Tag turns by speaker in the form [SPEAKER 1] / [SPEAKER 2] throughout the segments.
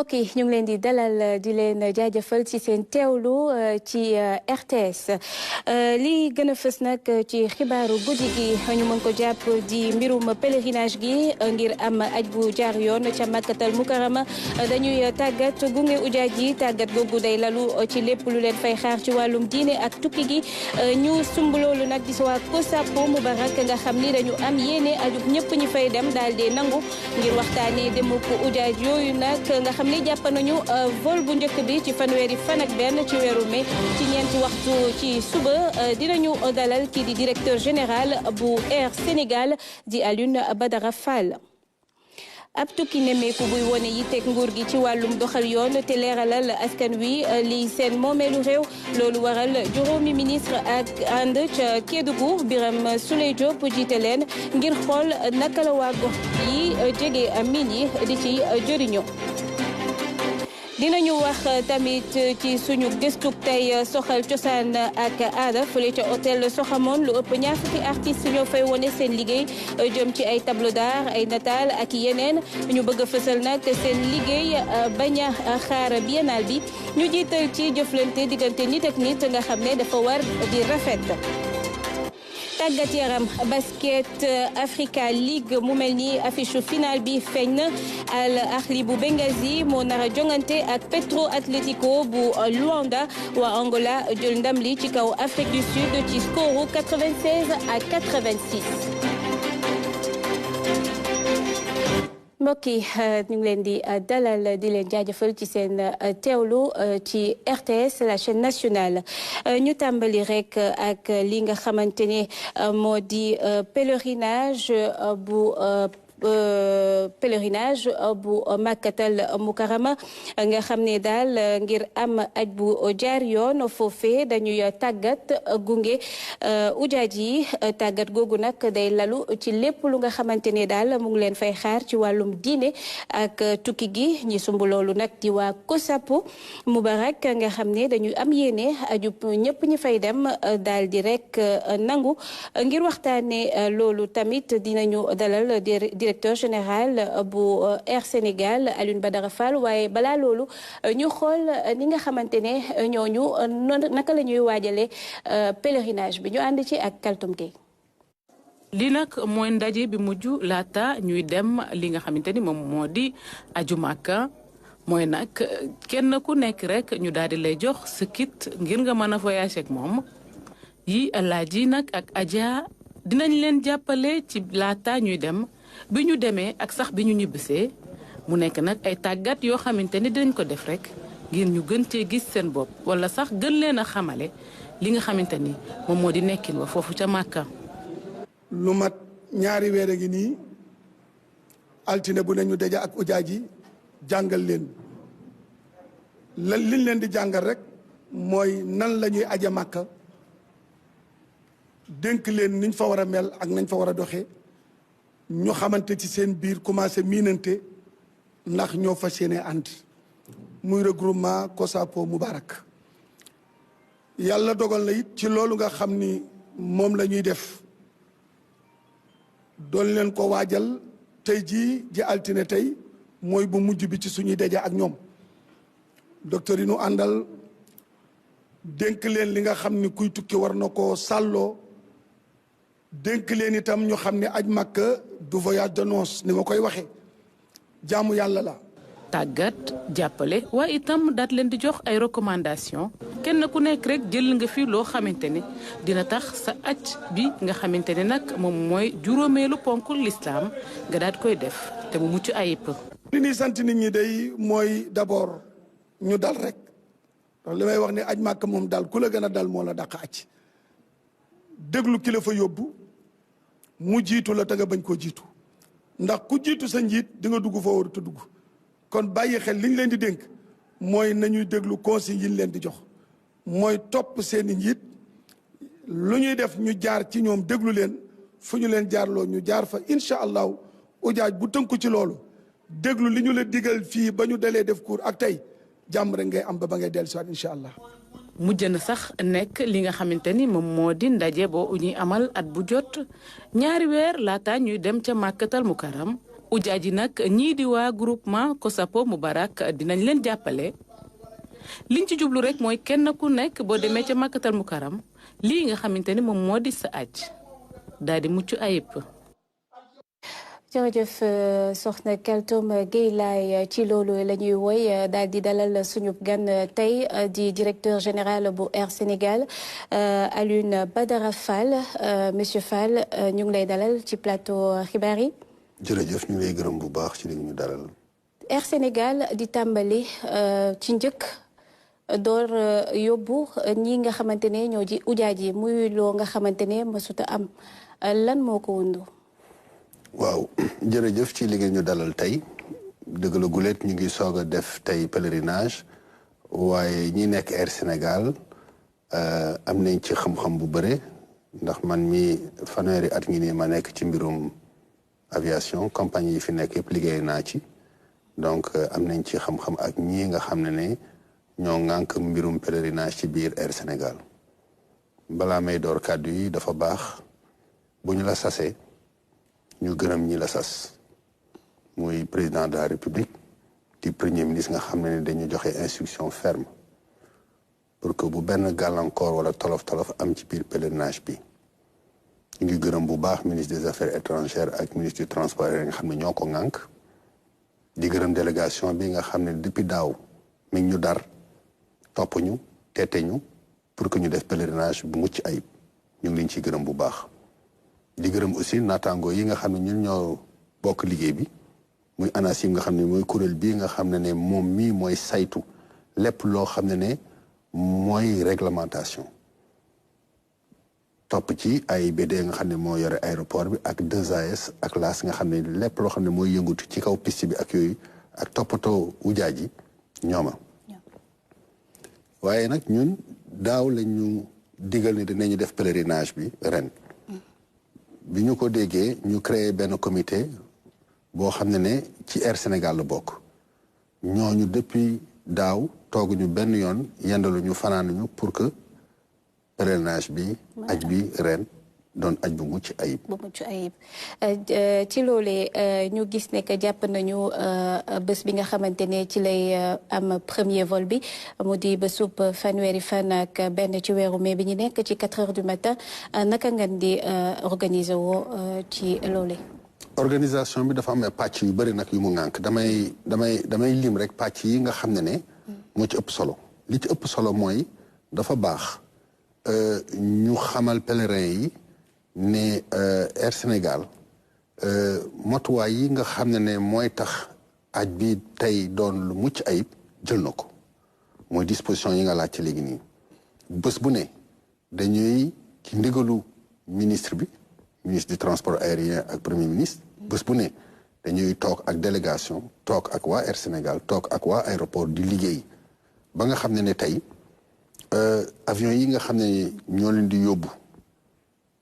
[SPEAKER 1] mbokk yi ñu ngi leen di dalal di leen jaajëfal ci seen teewlu ci RTS li gën a fës nag ci xibaaru guddi gi ñu mën ko jàpp di mbirum pèlerinage gi ngir am aj bu jaar yoon ca Makkatal Mukarrama dañuy tàggat gunge ujaaj yi tàggat googu day lalu ci lépp lu leen fay xaar ci wàllum diine ak tukki gi ñu sumb loolu nag di waa COSAPO Moubarak nga xam ni dañu am yéene ajub ñëpp ñi fay dem daal di nangu ngir waxtaanee demuk ujaaj yooyu nag nga xam ni jàpp nañu vol bu njëkk bi ci fanweeri fan ak benn ci weeru mai ci ñeenti waxtu ci suba dinañu dalal kii di directeur général bu Air Sénégal di Alioune Badara Fall. ab tukki nemmeeku buy wone yitteeg nguur gi ci wàllum doxal yoon te leeralal askan wi li seen moomeelu réew loolu waral juróomi ministre ak ànd ca Kédougou Birame Souleye Diop jiite leen ngir xool naka la waa gox yi jege mine yi di ci jëriñoo. dinañu wax tamit ci suñu gëstuk tey soxal cosaan ak aada fële ca hôtel Soxamoon lu ëpp ñaar fukki artiste ñoo fay wone seen liggéey jëm ci ay tableau d'art ay nataal ak yeneen ñu bëgg a fësal nag seen liggéey bañ a xaar biennale bi ñu jiital ci jëflante diggante nit ak nit nga xam ne dafa war di rafet. tàggat yaram basket Africa League mu mel ni affiche finale bi feeñ na Al Ahly bu Benghazi moo nar a jongante ak Petro Atlético bu Luanda waa Angola jël ndam li ci kaw Afrique du Sud ci score 96 à 86. mbokk yi ñu ngi leen di dalal di leen jaajëfal ci seen teewlu ci RTS la chaîne nationale ñu tàmbali rek ak li nga xamante ne moo di pèlerinage bu Makkatal Mukarrama nga xam ne daal ngir am aj bu jaar yoon foofee dañuy tàggat gunge ujaaj yi tàggat googu nag day lalu ci lépp lu nga xamante ne daal mu ngi leen fay xaar ci wàllum diine ak tukki gi ñi sumb loolu nag di waa COSAPO Moubarak nga xam ne dañuy am yéene ajub ñëpp ñi fay dem daal di rek nangu ngir waxtaane loolu tamit dinañu dalal directeur général bu Air Sénégal Alioune Badara Fall waaye balaa loolu ñu xool ni nga xamante ne ñooñu naka la ñuy waajale pèlerinage bi ñu ànd ci ak Kaltum Gueye.
[SPEAKER 2] li nag mooy ndaje bi mujj laata ñuy dem li nga xamante ni moom moo di aju Makka mooy nag kenn ku nekk rek ñu daal di lay jox sa kit ngir nga mën a voyager ak moom yi laaj yi nag ak Adja dinañ leen jàppale ci laata ñuy dem. bi ñu demee ak sax bi ñu ñibbisee mu nekk nag ay tàggat yoo xamante ni dinañ ko def rek ngir ñu gën cee gis seen bopp wala sax gën leen a xamale li nga xamante ni moom moo di nekkin wa foofu ca Màkka.
[SPEAKER 3] lu mat ñaari weer a ngi nii altine bu ne ñu daje ak ujaaj yi jàngal leen liñ leen di jàngal rek mooy nan la ñuy aje Màkka dénk leen niñ fa war a mel ak nañ fa war a doxee. ñu xamante ci seen biir commencé miinante ndax ñoo fas yéene ànd muy regroupement COSAPO Moubarak yàlla dogal na it ci loolu nga xam ni moom la ñuy def doon leen ko waajal tey jii ji altine tey mooy bu mujj bi ci suñuy daje ak ñoom docteur yi nu àndal dénk leen li nga xam ni kuy tukki war na ko sàlloo dénk leen itam ñu xam ne aj Makka du voyage de noces ni ma koy waxee jaamu yàlla la.
[SPEAKER 2] tàggat jàppale waaye itam daat leen di jox ay recommandation kenn ku nekk rek jël nga fi loo xamante ne dina tax sa aj bi nga xamante ne nag moom mooy juróomeelu ponk l'islam nga daat koy def te mu mucc ayib.
[SPEAKER 3] li ñuy sant nit ñi day mooy d'abord ñu dal rek ndax li may wax ne aj Makka moom dal ku la gën a dal moo la dàq aj déglu ki la fa yóbbu. mu jiitu la te nga bañ koo jiitu ndax ku jiitu sa njiit di nga dugg foo warut a dugg kon bàyyi xel liñ leen di dénk mooy nañuy déglu consignes yi ñu leen di jox mooy topp seeni njiit lu ñuy def ñu jaar ci ñoom déglu leen fu ñu leen jaarloo ñu jaar fa incha allahu ujaaj bu tënku ci loolu déglu li ñu la digal fii ba ñu dalee def cours ak tey jàmm rek ngay am ba ngay dellusiwaat incha allah.
[SPEAKER 2] mujj na sax nekk li nga xamante ni moom moo di ndaje boo ñuy amal at bu jot ñaari weer laata ñuy dem ca Makkatal Mukarram ujaaj yi nag ñii di waa groupement COSAPO Moubarak dinañ leen jàppale liñ ci jublu rek mooy kenn ku nekk boo demee ca Makkatal Mukarram lii nga xamante ni moom moo di sa aj daal di mucc ayib.
[SPEAKER 1] jërëjëf soxna Kaltoum Gueye Laye ci loolu la ñuy woy daal di dalal suñu gan tey di directeur général bu Air Sénégal Alioune Badara Fall monsieur Fall ñu ngi lay dalal ci plateau xibaar yi.
[SPEAKER 4] jërëjëf ñu ngi lay gërëm bu baax ci li ñu dalal.
[SPEAKER 1] Air Sénégal di tàmbali ci njëkk door yóbbu ñi nga xamante ne ñoo ji ujaaj yi muy loo nga xamante ne mësuta am lan moo ko wundu.
[SPEAKER 4] waaw jërëjëf ci li ngeen ñu dalal tey dëgg la gulet ñu ngi soog a def tey pèlerinage waaye ñi nekk Air Sénégal am nañ ci xam-xam bu bëre ndax man mi fanweeri at ngi nii ma nekk ci mbirum aviation compagnie yi fi nekk yëpp liggéey naa ci donc am nañ ci xam-xam ak ñii nga xam ne ñoo ŋànk mbirum pèlerinage ci biir Air Sénégal balaa may door kàddu yi dafa baax bu ñu la sasee ñu gërëm ñi la sas muy président de la république di premier ministre nga xam ne dañu joxe instruction ferme pour que bu benn gàllankoor wala tolof-tolof am ci biir pèlerinage bi ñu ngi gërëm bu baax ministre des affaires étrangères ak ministre du transport nga xam ne ñoo ko ŋànk di gërëm délégation bi nga xam ne depuis daaw mi ngi ñu dar topp ñu teete ñu pour que ñu def pèlerinage bu mucc ayib ñu ngi leen ciy gërëm bu baax di gërëm aussi naataango yi nga xam ne ñun ñoo bokk liggéey bi muy ANACIM nga xam ne mooy kuréel bii nga xam ne moom mii mooy saytu lépp loo xam ne mooy réglementation topp ci AIBD nga xam ne moo yore aéroport bi ak 2AS ak LAS nga xam ne lépp loo xam ne mooy yëngutu ci kaw piste bi ak yooyu ak toppatoo ujaaj yi ñooma waaye nag ñun daaw la ñu digal ne dinañu def pèlerinage bi ren bi ñu ko déggee ñu créé benn comité boo xam ne ci Air Sénégal la bokk ñooñu depuis daaw tooguñu benn yoon yendaluñu fanaanuñu pour que pèlerinage bi aj bi ren doon aj bu mucc ayib.
[SPEAKER 1] bu mucc ayib ci loolee ñu gis ne que jàpp nañu bés bi nga xamante ne ci lay am premier vol bi mu di bésub fanweeri fan ak benn ci weeru mai bi ñu nekk ci 4 heures du matin naka ngeen di organiser woo ci loolee.
[SPEAKER 4] organisation bi dafa am pàcc yu bëri nag yu mu ŋànk damay lim rek pàcc yi nga xam ne moo ci ëpp solo li ci ëpp solo mooy dafa baax ñu xamal pèlerin yi ne Air Sénégal motuwaay yi nga xam ne mooy tax aj bi tey doon lu mucc ayib jël na ko mooy disposition yi nga laaj ci léegi nii bés bu ne dañuy ci ndigalu ministre bi ministre du transport aérien ak premier ministre bés bu ne dañuy toog ak délégation toog ak waa Air Sénégal toog ak waa aéroport di liggéey ba nga xam ne tey avion yi nga xam ne ñoo leen di yóbbu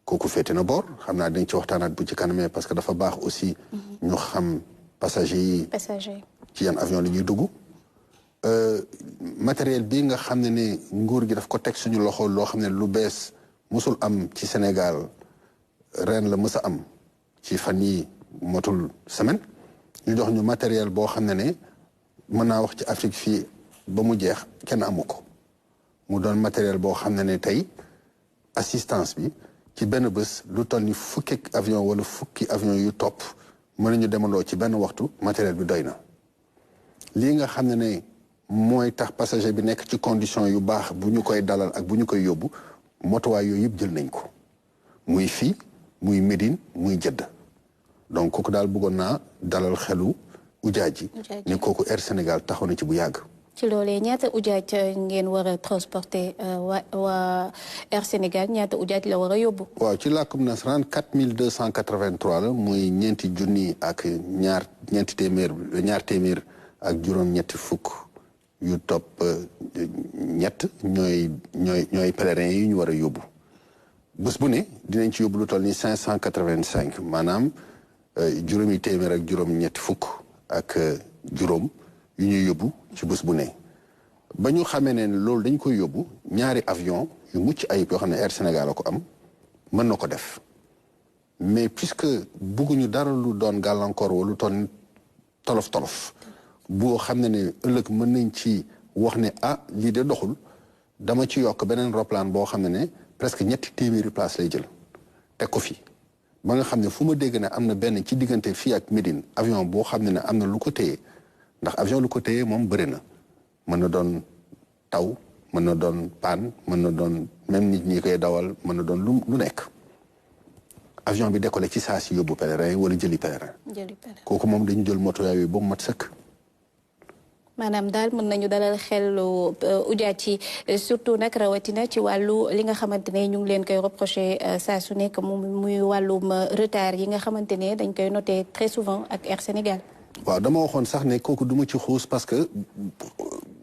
[SPEAKER 4] kooku féete na boor xam naa dañ ci waxtaanaat bu ci kanamee parce que dafa baax aussi ñu xam passager yi ci yan avion la ñuy dugg matériel bi nga xam ne nguur gi daf ko teg suñu loxo loo xam ne lu bees musul am ci Sénégal ren la mës a am ci fan yi motul semaine ñu jox ñu matériel boo xam ne mën naa wax ci Afrique fii ba mu jeex kenn amu ko mu doon matériel boo xam ne tey assistance bi ci benn bés lu toll ni fukki avion wala fukki avion yu topp mën nañu demandoo ci benn waxtu matériel bi doy na lii nga xam ne mooy tax passager bi nekk ci condition yu baax bu ñu koy dalal ak bu ñu koy yóbbu motuwaay yooyu yëpp jël nañ ko muy fii muy Médine muy Jeddah donc kooku daal bëggoon naa dalal xelu ujaaj ji ne kooku Air Sénégal taxaw na ci bu yàgg.
[SPEAKER 1] ci loolee ñaata ujaaj ngeen war a transporter waa Air Sénégal ñaata ujaaj la war a yóbbu.
[SPEAKER 4] waaw ci làkkum nasaraan 4283 la muy ñeenti junni ak ñaar téeméer ak juróom-ñetti fukk yu topp ñett ñooy pèlerins yi ñu war a yóbbu bés bu ne dinañ ci yóbbu lu toll ni 585 maanaam juróomi téeméer ak juróom-ñetti fukk ak juróom yu ñuy yóbbu ci bés bu ne ba ñu xamee ne loolu dañ koy yóbbu ñaari avion yu mucc ayib yoo xam ne Air Sénégal la ko am mën na ko def mais puisque bëgguñu dara lu doon gàllankoor wala lu toon tolof-tolof boo xam ne ëllëg mën nañ ci wax ne lii de doxul dama ci yokk beneen roplaan boo xam ne presque 300 place lay jël teg ko fi ba nga xam ne fu ma dégg ne am na benn ci diggante fii ak Médine avion boo xam ne am na lu ko téye ndax avion lu ko téye moom bëri na mën na doon taw mën na doon panne mën na doon même nit ñi koy dawal mën na doon lu nekk avion bi décollé ci saa si yóbbu pèlerin wala jëli pèlerin kooku moom dañu jël moto yooyu ba mu mat sëkk.
[SPEAKER 1] maanaam daal mën nañu dalal xel ujaat yi surtout nag rawatina ci wàllu li nga xamante ne ñu ngi leen koy reproché saa su nekk muy wàllum retard yi nga xamante ne dañ koy noté très souvent ak Air Sénégal.
[SPEAKER 4] waaw dama waxoon sax ne kooku duma ci xuus parce que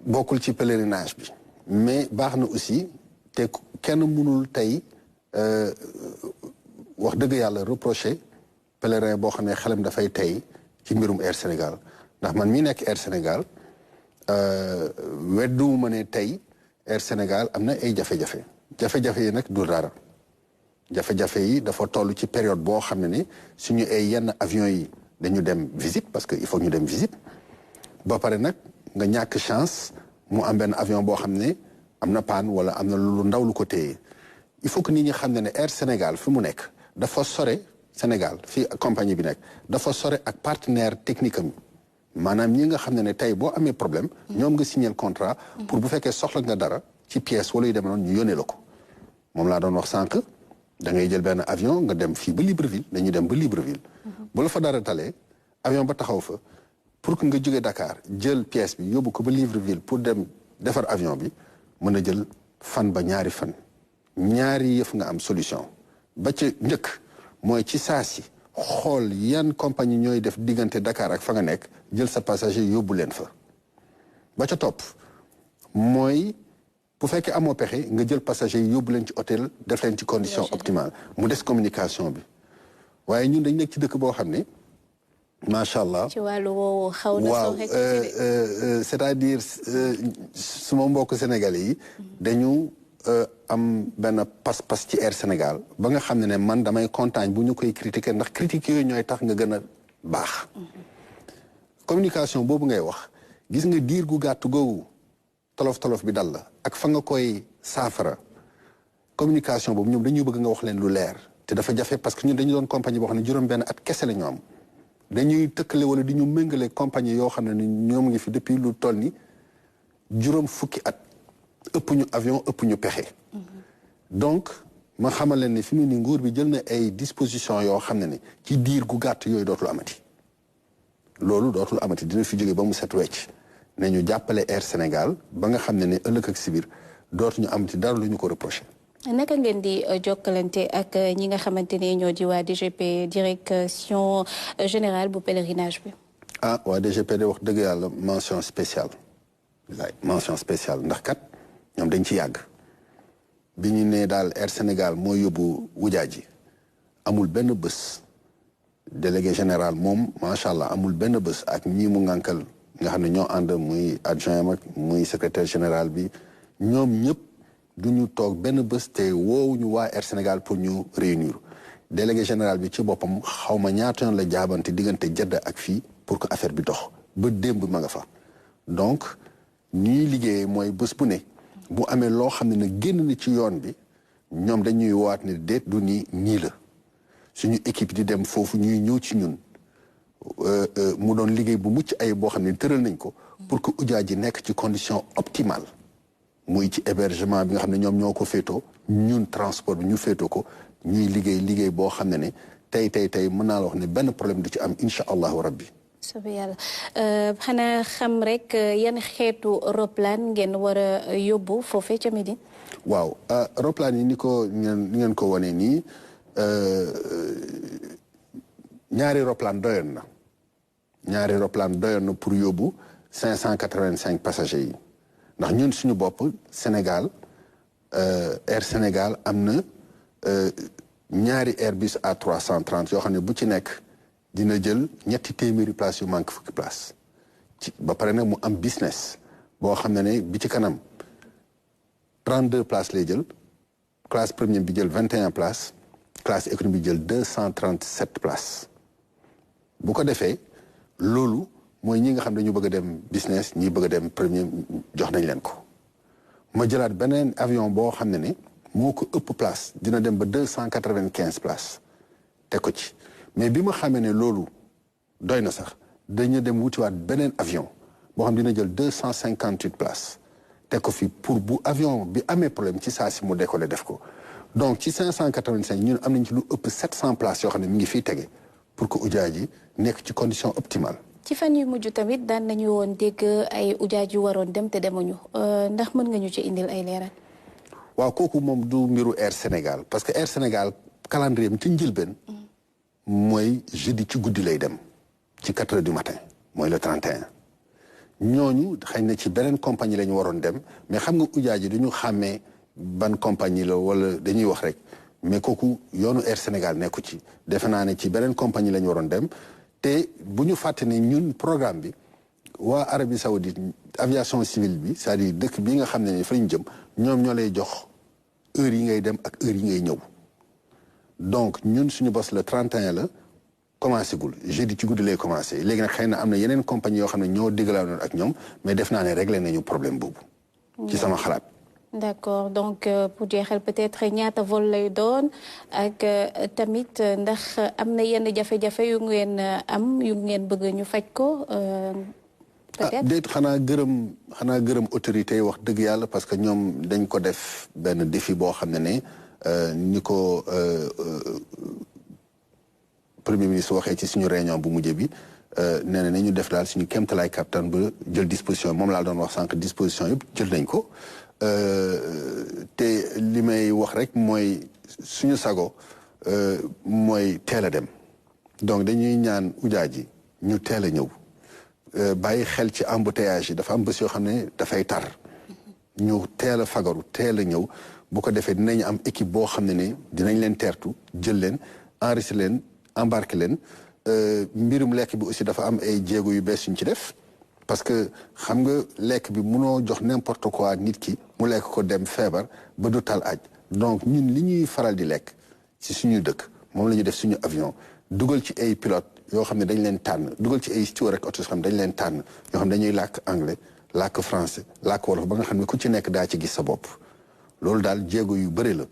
[SPEAKER 4] bokkul ci pèlerinage bi mais baax na aussi te kenn mënul tey wax dëgg yàlla reproché pèlerin boo xam ne xelam dafay tey ci mbirum Air Sénégal ndax man mii nekk Air Sénégal wedduwuma ne tey Air Sénégal am na ay jafe-jafe jafe-jafe yi nag du dara jafe-jafe yi dafa toll ci période boo xam ne suñu ay yenn avion yi dañu dem visite parce que il faut ñu dem visite ba pare nag nga ñàkk chance mu am benn avion boo xam ne am na panne wala am na lu ndaw lu ko téye il faut que nit ñi xam ne Air Sénégal fi mu nekk dafa sore Sénégal fii compagnie bi nekk dafa sore ak partenaire technique am maanaam ñi nga xam ne tey boo amee problème ñoom nga signer contrat pour bu fekkee soxla nga dara ci pièce wala yu demee noonu ñu yónnee la ko moom laa doon wax sànq da ngay jël benn avion nga dem fii ba Libreville dañuy dem ba Libreville bu la fa dara talee avion ba taxaw fa pour que nga jógee Dakar jël pièce bi yóbbu ko ba Libreville pour dem defar avion bi mën a jël fan ba ñaari fan ñaari yëf nga am solution ba ca njëkk mooy ci saa si xool yan compagnie ñooy def diggante Dakar ak fa nga nekk jël sa passager yóbbu leen fa ba ca topp mooy bu fekkee amoo pexe nga jël passager yi yóbbu leen ci hôtel def leen ci condition optimale mu des communication bi waaye ñun dañ nekk ci dëkk boo xam ne macha allah.
[SPEAKER 1] ci wàllu woowu xaw na
[SPEAKER 4] waaw c'est-à-dire suma mbokk sénégalais yi dañu am benn pas-pas ci Air Sénégal ba nga xam ne man damay kontaan bu ñu koy critiquer ndax critiques yooyu ñooy tax nga gën a baax. communication boobu ngay wax gis nga diir gu gàtt googu tolof-tolof bi dal la ak fa nga koy saafara communication boobu ñoom dañuy bëgg nga wax leen lu leer te dafa jafe parce que ñun dañu doon compagnie boo xam ne juróom-benn at kese la ñu am dañuy tëkkale wala di ñu méngale compagnie yoo xam ne ñoom ngi fi depuis lu toll ni juróom fukki at ëpp ñu avion ëpp ñu pexe. donc ma xamal leen ne fi mu ni nguur bi jël na ay dispositions yoo xam ne ci diir gu gàtt yooyu dootul amati loolu dootul amati dina fi jóge ba mu set wecc ne ñu jàppale Air Sénégal ba nga xam ne ëllëg ak si biir dootuñu amati dara lu ñu ko reproché.
[SPEAKER 1] naka ngeen di jokkalante ak ñi nga xamante ne ñoo di waa DGP direction générale bu pèlerinage bi.
[SPEAKER 4] waa DGP de wax dëgg yàlla mention spéciale. mention spéciale ndax kat ñoom dañ ci yàgg. bi ñu ne daal Air Sénégal moo yóbbu wujaa ji amul benn bés délégué général moom macha allah amul benn bés ak ñii mu ngànkal nga xam ne ñoo ànd muy adjoint ak muy secrétaire général bi ñoom ñëpp du ñu toog benn bés te woowuñu waa Air Sénégal pour ñu réunir délégué général bi ci boppam xaw ma ñaata yoon la jaabante diggante Jeddah ak fii pour que affaire bi dox ba démb ma nga fa donc ñuy liggéeyee mooy bés bu ne bu amee loo xam ne génn na ci yoon bi ñoom dañuy waat ne déet du nii la suñu équipe di dem foofu ñuy ñëw ci ñun mu doon liggéey bu mucc ay boo xam ne tëral nañ ko pour que ujaa ji nekk ci condition optimale muy ci hébergement bi nga xam ne ñoom ñoo ko féetoo ñun transport bi ñu féetoo ko ñuy liggéey boo xam ne tey mën naa la wax ne benn problème du ci am incha allahu rabbi.
[SPEAKER 1] soobee yàlla xanaa xam rek yan xeetu roplaan ngeen war a yóbbu foofee ca Médine.
[SPEAKER 4] waaw roplaan yi ni ngeen ko wane nii ñaari roplaan doyoon na pour yóbbu 585 passagers yi ndax ñun suñu bopp Sénégal Air Sénégal am na ñaari Airbus A330 yoo xam ne bu ci nekk dina jël 300 places yu manque fukki place ci ba pare nag mu am business boo xam ne bi ci kanam 32 places lay jël classe première bi jël 21 places classe économie jël 237 places bu ko defee loolu mooy ñi nga xam ne dañu bëgg a dem business ñi bëgg a dem premier jox nañ leen ko ma jëlaat beneen avion boo xam ne moo ko ëpp place dina dem ba 295 places teg ko ci mais bi ma xamee ne loolu doy na sax dañu dem wutiwaat beneen avion boo xam dina jël 258 places teg ko fi pour bu avion bi amee problème ci saa si mu décoller def ko donc ci 585 ñun am nañ ci lu ëpp 700 places yoo xam ne mi ngi fii tege pour que ujaaj yi nekk ci condition optimale.
[SPEAKER 1] ci fan yu mujj tamit daan nañu woon dégg ay ujaaj yu waroon dem te demuñu ndax mën nga ñu ci indil ay leeral.
[SPEAKER 4] waaw kooku moom du mbiru Air Sénégal parce que Air Sénégal calendrier am ci njëlbeen mooy jeudi ci guddi lay dem ci 4 heures du matin mooy le 31 ñooñu xëy na ci beneen compagnie la ñu waroon dem mais xam nga ujaaj yi duñu xàmmee ban compagnie la wala dañuy wax rek mais kooku yoonu Air Sénégal nekku ci defe naa ne ci beneen compagnie la ñu waroon dem te bu ñu fàtte ne ñun programme bi waa Arabie Saoudite aviation civile bi c'est-à-dire dëkk bi nga xam ne fa ñu jëm ñoom ñoo lay jox heure yi ngay dem ak heure yi ngay ñëw donc ñun suñu bos le 31 la commencé gul jeudi ci guddi lay commencé léegi nag xëy na am na yeneen compagnie yoo xam ne ñoo diggalanoon ak ñoom mais def naa ne réglé nañu problème boobu ci sama xalaat.
[SPEAKER 1] D'accord donc pour jeexal peut-être ñaata vol lay doon ak tamit ndax am na yenn jafe-jafe yu ngeen am yu ngeen bëgg ñu faj ko peut-être.
[SPEAKER 4] déet xanaa gërëm autorité yi wax dëgg yàlla parce que ñoom dañ ko def benn défi boo xam ne ni ko premier ministre waxee ci suñu réunion bu mujj bi nee na ñu def daal suñu kéemtalaay kattan ba jël disposition moom laa doon wax sànq disposition yëpp jël nañ ko. te li may wax rek mooy suñu sago mooy teel a dem donc dañuy ñaan ujaaj yi ñu teel a ñëw bàyyi xel ci embouteillage yi dafa am bés yoo xam ne dafay tar ñu teel a fagaru teel a ñëw bu ko defee dinañ am équipe boo xam ne dinañ leen teertu jël leen enregistré leen embarqué leen mbirum lekk bi aussi dafa am ay jéego yu bees yuñ ci def parce que xam nga lekk bi munoo jox n'importe quoi nit ki mu lekk ko dem feebar ba du tal aj donc ñun li ñuy faral di lekk ci suñu dëkk moom la ñu def suñu avion dugal ci ay pilote yoo xam ne dañ leen tànn dugal ci ay steward rek auto xam dañ leen tànn yoo xam ne dañuy làkk anglais làkk français làkk wolof ba nga xam ne ku ci nekk daa ci gis sa bopp loolu daal jéego yu bëri la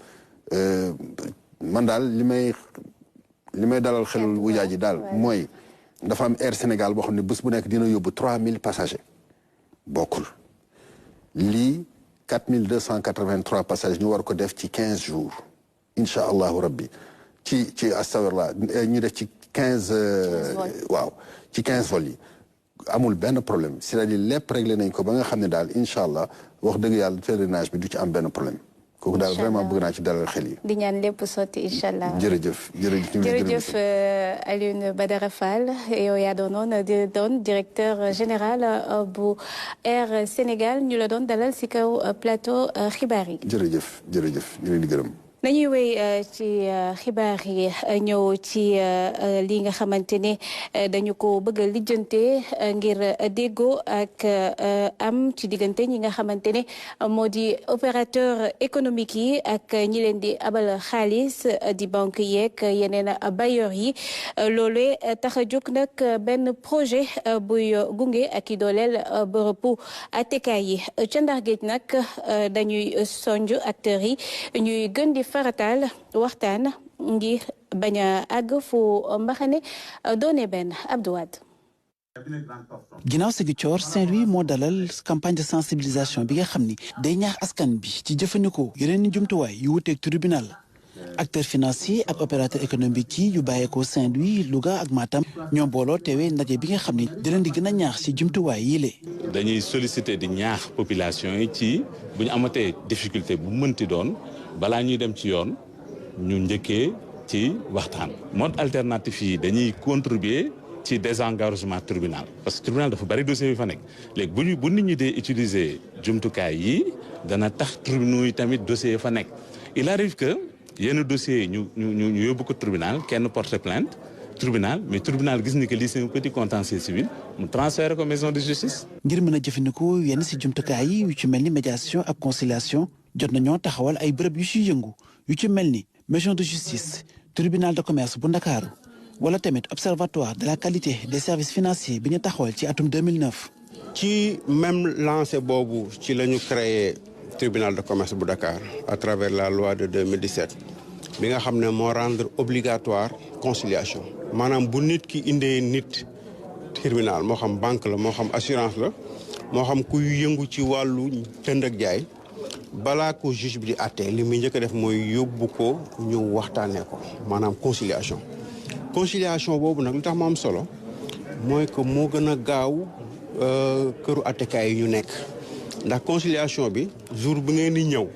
[SPEAKER 4] man daal li may dalal xelul wujaay ji daal mooy dafa am Air Sénégal boo xam ne bés bu nekk dina yóbbu 3000 passagers bokkul lii 4283 passagers ñu war ko def ci 15 jours incha allahu rabbi ci astafurlah ñu def ci 15 waaw ci 15 vols yi amul benn problème c'est-à-dire lépp réglé nañ ko ba nga xam ne daal incha allah wax dëgg yàlla pèlerinage bi du ci am benn problème kooku daal vraiment bëgg naa ci dalal xel yi.
[SPEAKER 1] di ñaan lépp sotti incha allah.
[SPEAKER 4] jërëjëf
[SPEAKER 1] Alioune Badara Fall yow yaa doon directeur général bu Air Sénégal ñu la doon dalal si kaw plateau xibaar yi.
[SPEAKER 4] jërëjëf ñu leen di gërëm.
[SPEAKER 1] nañuy wéy ci xibaar yi ñëw ci li nga xamante ne dañu ko bëgg a lijjante ngir déggoo ak am ci diggante ñi nga xamante ne moo di opérateur économique yi ak ñi leen di abal xaalis di banque yeeg yeneen bailleurs yi loolee tax a jóg nag benn projet buy gunge ak i dooleel bërëbu attekaay yi ca Ndar Géej nag dañuy sonj acteurs yi ñuy gën di faratal waxtaan ngir bañ a àgg fu mbaxane doone benn Abdou Wade.
[SPEAKER 5] ginnaaw Ziguinchor Saint-Louis moo dalal campagne de sensibilisation bi nga xam ni day ñaax askan bi ci jëfandikoo yeneen i jumtuwaay yu wuteeg tribunal acteur financier ak opérateur économique yi yu bàyyeekoo Saint-Louis Louga ak Matam ñoo booloo teewee ndaje bi nga xam ni di leen di gën a ñaax ci jumtuwaay yi le
[SPEAKER 6] dañuy solliciter di ñaax population yi ci bu ñu amatee difficulté bu mënti doon balaa ñuy dem ci yoon ñu njëkkee ci waxtaan. mode alternatif yi dañuy contribuer ci désengagement tribunal parce que tribunal dafa bari dossier yu fa nekk léegi bu nit ñi dee utiliser jumtukaay yi dana tax tribunaux yi tamit dossier yi fa nekk il arrive que yenn dossiers yi ñu yóbbu ko tribunal kenn porter plainte tribunal mais tribunal gis ni que lii c'est un petit contentieux civil mu transféré ko maison de justice.
[SPEAKER 5] ngir mën a jëfandikoo yenn si jumtukaay yi yu ci mel ni médiation ak conciliation jot nañoo taxawal ay bërëb yu ci yëngu yu ci mel ni maison de justice tribunal de commerce bu Ndakaaru wala tamit observatoire de la qualité des services financiers bi ñu taxawal ci atum 2009.
[SPEAKER 7] ci même lancé boobu ci la ñu créé tribunal de commerce bu Dakar à travers la loi de 2017 bi nga xam ne moo rendre obligatoire conciliation maanaam bu nit ki indee nit tribunal moo xam banque la moo xam assurance la moo xam kuy yëngu ci wàllu jënd ak jaay balaa ko juge bi di àtte li muy njëkk a def mooy yóbbu ko ñu waxtaanee ko maanaam conciliation boobu nag lu tax mu am solo mooy que moo gën a gaaw këru àttekaay yi ñu nekk ndax conciliation bi jour bu ngeen di ñëw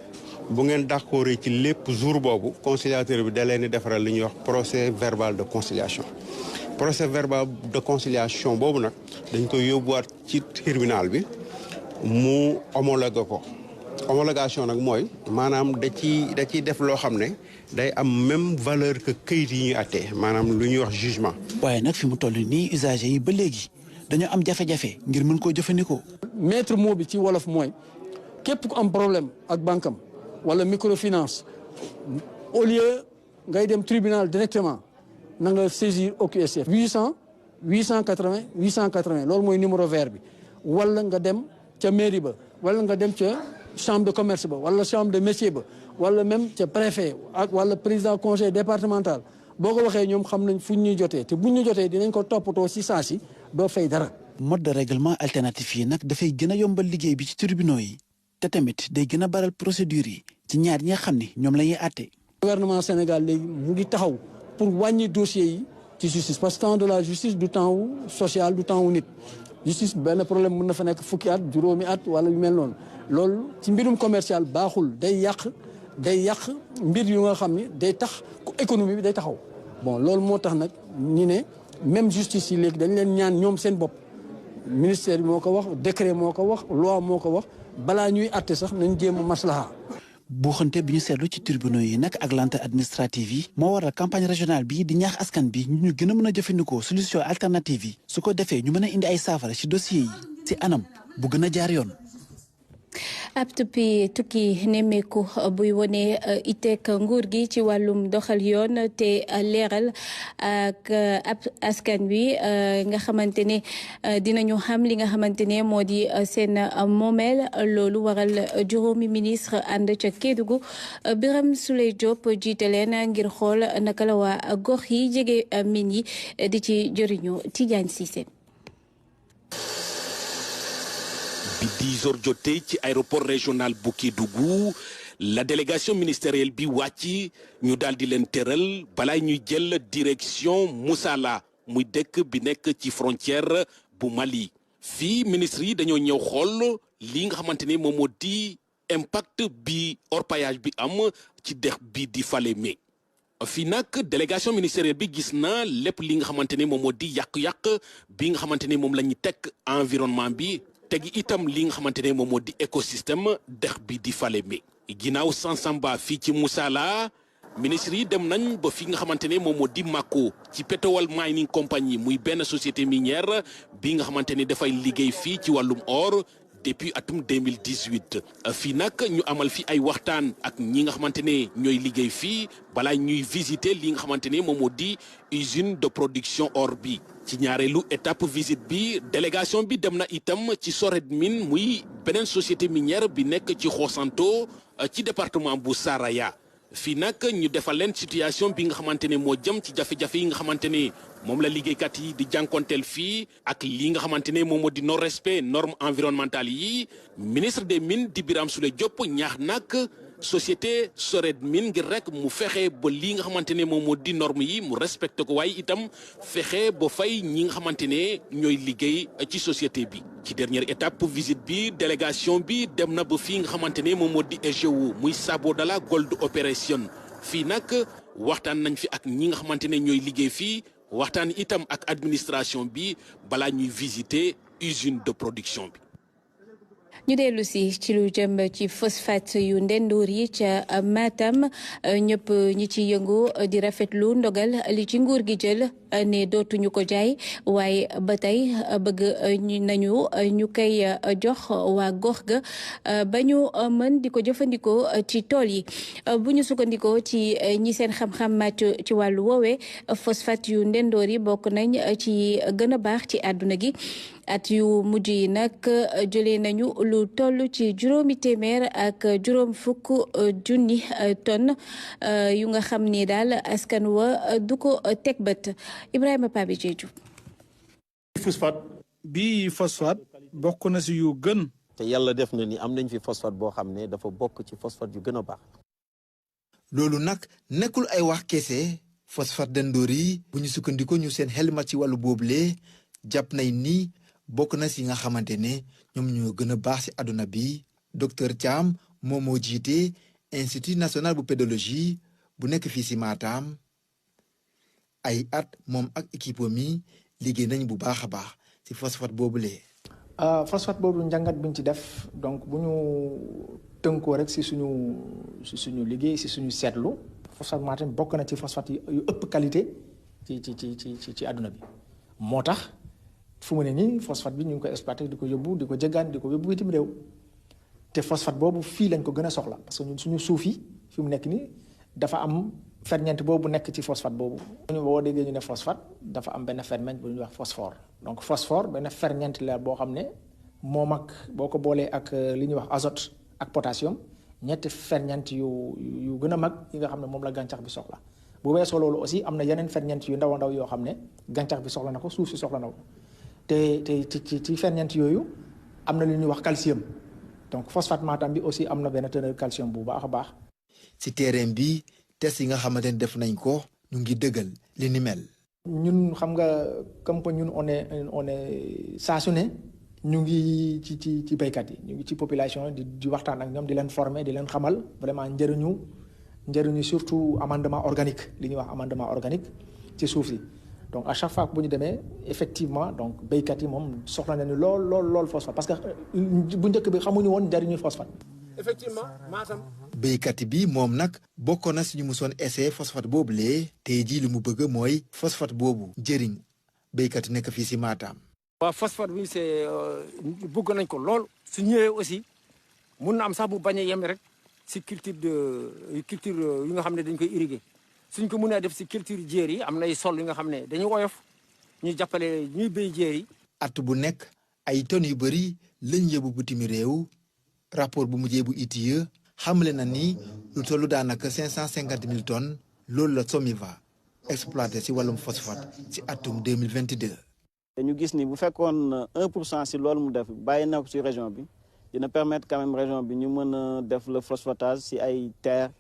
[SPEAKER 7] bu ngeen d'accord ci lépp jour boobu conciliateur bi da leen di defaral li ñuy wax procès verbal de conciliation boobu nag dañ koy yóbbuwaat ci tribunal bi mu homologué ko homologation nag mooy maanaam da ciy def loo xam ne day am même valeur que këyit yi ñuy àttee maanaam lu ñuy wax jugement.
[SPEAKER 5] waaye nag fi mu toll nii usagers yi ba léegi dañoo am jafe-jafe ngir mën koo jëfandikoo.
[SPEAKER 8] maître mot bi ci wolof mooy képp ku am problème ak banque am wala microfinance au lieu ngay dem tribunal directement na nga saisir OQSF 880 loolu mooy numéro vert bi wala nga dem ca mairie ba wala nga dem ca chambre de commerce ba wala chambre de métier ba wala même ca préfet ak wala président conseil départemental boo ko waxee ñoom xam nañ fu ñuy jotee te buñ ñu jotee dinañ ko toppatoo si saa si doo fay dara.
[SPEAKER 5] mode de règlement alternatif yi nag dafay gën a yombal liggéey bi ci tribunaux yi te tamit day gën a baral procédure yi ci ñaar ñi nga xam ni ñoom la ñuy àtte.
[SPEAKER 8] gouvernement Sénégal léegi mu ngi taxaw pour wàññi dossiers yi ci justice parce que temps de la justice du temps wu social du temps wu nit justice benn problème mën na fa nekk fukki at juróomi at wala yu mel noonu loolu ci mbirum commercial baaxul day yàq mbir yu nga xam ni day tax économie bi day taxaw bon loolu moo tax nag ñi ne même justice yi léegi dañ leen ñaan ñoom seen bopp ministère bi moo ko wax décret moo ko wax loi moo ko wax balaa ñuy àtte sax nañ jéem a maslaha.
[SPEAKER 5] buuxante bi ñu seetlu ci tribunaux yi nag ak lenteur administrative yi moo waral campagne régionale bi di ñaax askan bi ñu gën a mën a jëfandikoo solution alternative yi su ko defee ñu mën a indi ay saafara ci dossiers yi ci anam bu gën a jaar yoon.
[SPEAKER 1] ab tukki nemmeeku buy wone iteek nguur gi ci wàllum doxal yoon te leeral ak ab askan wi nga xamante ne dinañu xam li nga xamante ne moo di seen moomeel loolu waral juróomi ministre ànd ca Kédougou Birame Souleye Diop jiite leen ngir xool naka la waa gox yi jege min yi di ci jëriñu Tidiane Cissé.
[SPEAKER 9] bi 10 heures jotee ci aéroport régional bu Kédougou la délégation ministérielle bi wàcc ñu daal di leen tëral balaa ñuy jël direction Moussala muy dëkk bi nekk ci frontière bu Mali. fii ministre yi dañoo ñëw xool li nga xamante ni moom moo di impact bi orpaillage bi am ci dex bi di Falémé. fii nag délégation ministérielle bi gis na lépp li nga xamante ni moom moo di yàq-yàq bi nga xamante ni moom la ñu teg environnement bi. tegi itam li nga xamante ne moom moo di écosystème dex bi di Falémé. ginnaaw Sansamba fii ci Moussala ministre yi dem nañ ba fi nga xamante ne moom moo di Mako ci Petowal Mining Company muy benn société minière bi nga xamante ne dafay liggéey fii ci wàllum or depuis atum 2018. fii nag ñu amal fi ay waxtaan ak ñi nga xamante ne ñooy liggéey fii balaa ñuy visiter li nga xamante ne moom moo di usine de production or bi. ci ñaareelu étape visite bi délégation bi dem na itam ci Soredmine muy beneen société minière bi nekk ci Xosanto ci département bu Saraya. fii nag ñu defal leen situation bi nga xamante ne moo jëm ci jafe-jafe yi nga xamante ne moom la liggéeykat yi di jànkonteel fii ak li nga xamante ne moom moo di non respect normes environnementales yi ministre des mines di Birame Souleye Diop ñaax nag société Soredmine ngir rek mu fexe ba li nga xamante ne moom moo di norme yi mu respecté ko waaye itam fexe ba fay ñi nga xamante ne ñooy liggéey ci société bi. ci dernière étape visite bi délégation bi dem na ba fii nga xamante ne moom moo di EGO muy Sabodala Gold Operation fii nag waxtaan nañ fi ak ñi nga xamante ne ñooy liggéey fii waxtaan itam ak administration bi balaa ñuy visiter usine de production bi.
[SPEAKER 1] ñu dellu si ci lu jëm ci phosphate yu ndendoor yi ca Matam ñëpp ñi ci yëngu di rafetlu ndogal li ci nguur gi jël ne dootuñu ko jaay waaye ba tey bëgg nañu ñu koy jox waa gox ga ba ñu mën di ko jëfandikoo ci tool yi bu ñu sukkandikoo ci ñi seen xam-xam màcc ci wàllu woowee phosphate yu ndendoor yi bokk nañ ci gën a baax ci àdduna gi at yu mujj yi nag jëlee nañu lu toll ci 750 tonnes yu nga xam ni daal askan wa du ko teg bët Ibrahima Pabi Diédhiou.
[SPEAKER 10] phosphate bokk na si yu gën.
[SPEAKER 11] te yàlla def na ni am nañ fi phosphate boo xam ne dafa bokk ci phosphate yu gën a baax.
[SPEAKER 12] loolu nag nekkul ay wax kese phosphate dendoor yi bu ñu sukkandikoo ñu seen xel ma ci wàllu boobule jàpp nañ ni bokk na si nga xamante ne ñoom ñoo gën a baax si àdduna bi docteur Thiam moom moo jiite institut national bu pédologie bu nekk fii si Matam ay at moom ak équipe mi liggéey nañ bu baax a baax si phosphate boobule.
[SPEAKER 13] phosphate boobu njàngat bi ñu ci def donc bu ñu tënkoo rek si suñu liggéey si suñu seetlu phosphate Matam bokk na ci phosphate yu ëpp qualité ci àdduna bi moo tax. fu mu ne nii phosphate bi ñu ngi koy exploité di ko yóbbu di ko jëggaan di ko yóbbu bitim réew te phosphate boobu fii lañ ko gën a soxla parce que ñun suñu suuf yi fi mu nekk nii dafa am ferñeent boobu nekk ci phosphate boobu. ñu boo déggee ñu ne phosphate dafa am benn ferñeent bu ñuy wax phosphore donc phosphore benn ferñeent la boo xam ne moom ak boo ko boolee ak li ñuy wax azote ak potassium ñetti ferñeent yu gën a mag yi nga xam ne moom la gàncax bi soxla bu weesoo loolu aussi am na yeneen ferñeent yu ndaw a ndaw yoo xam ne gàncax bi soxla na ko suuf si soxla na ko. te ci ferñeent yooyu am na lu ñuy wax calcium donc phosphate Matam bi aussi am na benn teneur calcium bu baax a baax.
[SPEAKER 12] ci terrain bi test yi nga xamante ne def nañ ko ñu ngi dëggal li ni mel.
[SPEAKER 13] ñun xam nga comme que ñun on est saa su ne ñu ngi ci béykat yi ñu ngi ci population di waxtaan ak ñoom di leen former di leen xamal vraiment njëriñu surtout amendement organique li ñuy wax amendement organique ci suuf si. donc à chaque fois bu ñu demee effectivement donc béykat yi moom soxla nañu lool phosphate parce que bu njëkk bi xamuñu woon njëriñu phosphate.
[SPEAKER 9] effectivement Matam.
[SPEAKER 12] béykat bi moom nag bokkoon na suñu musoon essayé phosphate boobulee tey jii li mu bëgg mooy phosphate boobu jëriñ béykat yi nekk fii si Matam.
[SPEAKER 14] waaw phosphate bi c'est bëgg nañ ko lool su ñëwee aussi mun na am sax bu bañ a yem rek si culture yi nga xam ne dañ koy irriguer. suñ ko mënee def si culture jéer yi am nay sol yi nga xam ne dañu woyof ñu jàppale ñuy béy jéer yi.
[SPEAKER 12] at bu nekk ay tonnes yu bëri lañ yóbbu bitimi réew rapport bu mujjee bu ITIE xamle na ni lu tollu daanaka 550 000 tonnes loolu la SOMIVA exploité si wàllum phosphate si atum 2022.
[SPEAKER 11] dañu gis ni bu fekkoon 1% si loolu mu def bàyyi na ko si région bi dina permettre quand même région bi ñu mën a def le phosphatage si ay terres.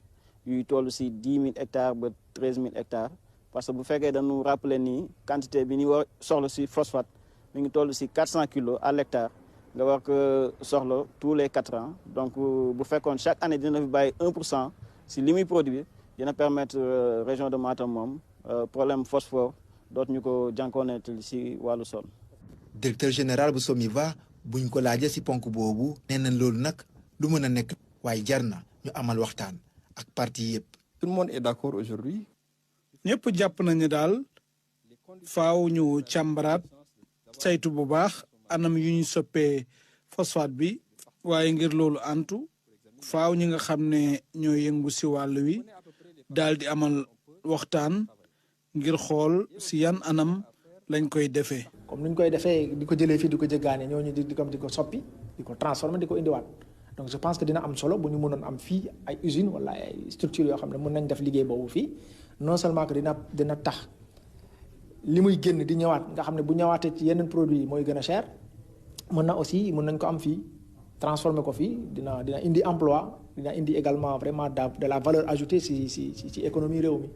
[SPEAKER 11] yuy toll si 10 000 hectares ba 13 000 hectares parce que bu fekkee dañu rappeler ni quantité bi ni war soxla si phosphate mi ngi toll si 400 kilos à l'hectare nga war ko soxla tous les 4 ans donc bu fekkoon chaque année dina fi bàyyi 1% si li muy produire dina permettre région de Matam moom problème phosphore dootuñu ko jànkooneel si wàllu sol.
[SPEAKER 12] directeur général bu SOMIVA buñ ko laajee si ponk boobu nee na loolu nag lu mën a nekk waaye jar na ñu amal waxtaan. ak parti yëpp.
[SPEAKER 15] tout le monde est d'accord aujourd'hui.
[SPEAKER 10] ñëpp jàpp nañu daal faaw ñu càmbaraat saytu bu baax anam yu ñu soppee phosphate bi waaye ngir loolu antu faaw ñi nga xam ne ñoo yëngu si wàll wi daal di amal waxtaan ngir xool si yan anam lañ koy defee.
[SPEAKER 13] comme ni ñu koy defee di ko jëlee fii di ko jëggaane ñooñu di ko soppi di ko transformer di ko indiwaat. donc je pense que dina am solo bu ñu mënoon am fii ay usines wala ay structures yoo xam ne mën nañ def liggéey boobu fii non seulement que dina tax li muy génn di ñëwaat nga xam ne bu ñëwaatee ci yeneen produits yi mooy gën a cher mën nañ ko am fii transformer ko fii dina indi emploi dina indi également vraiment de la valeur ajoutée ci économie réew mi.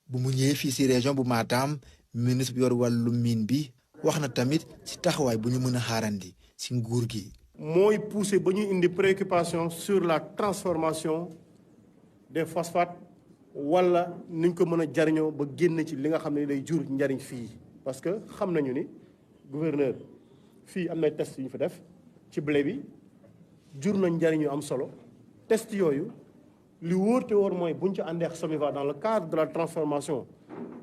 [SPEAKER 12] bu mu ñëwee fii si région bu Matam ministre bi yor wàllu mine bi wax na tamit si taxawaay bu ñu mën a xaarandi si nguur gi.
[SPEAKER 16] mooy pousser ba ñu indi préoccupation sur la transformation des phosphates wala niñ ko mën a jariñoo ba génn ci li nga xam ne day jur njariñ fii parce que xam nañu ni gouverneur fii am na test yu ñu fa def ci blé bi jur nañ njariñ yu am solo test yooyu li wóor te wóor mooy buñ ci àndee ak SOMIVA dans le cadre de la transformation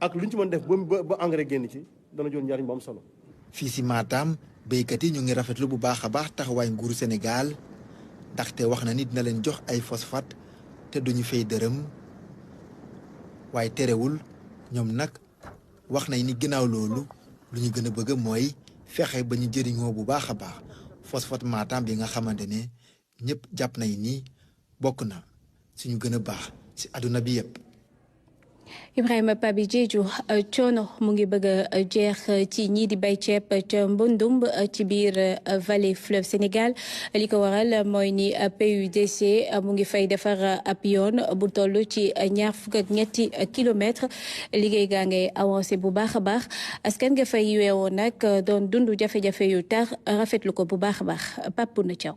[SPEAKER 16] ak lu ñu ci mën def ba engrais génn ci dana jur njariñ bu am solo.
[SPEAKER 12] fii si Matam béykat yi ñu ngi rafetlu bu baax a baax taxawaay nguuru Sénégal ndaxte wax na ni dina leen jox ay phosphate te duñu fay dërëm waaye terewul ñoom nag wax nañ ni ginnaaw loolu lu ñu gën a bëgg mooy fexe ba ñu jëriñoo bu baax a baax phosphate Matam bi nga xamante ne ñëpp jàpp nañ ni bokk na suñu gën a baax si àdduna bi yëpp.
[SPEAKER 1] Ibrahima Pabi Diédhiou coono mu ngi bëgg a jeex ci ñii di bay ceeb ca Mbundumb ci biir vallée fleuve Sénégal li ko waral mooy ni PUDC mu ngi fay defar ab yoon bu toll ci 23 kilomètres liggéey gaa ngay avancé bu baax a baax askan nga fay yeewoo nag doon dund jafe-jafe yu tar rafetlu ko bu baax a baax Pape Bouna Thiaw.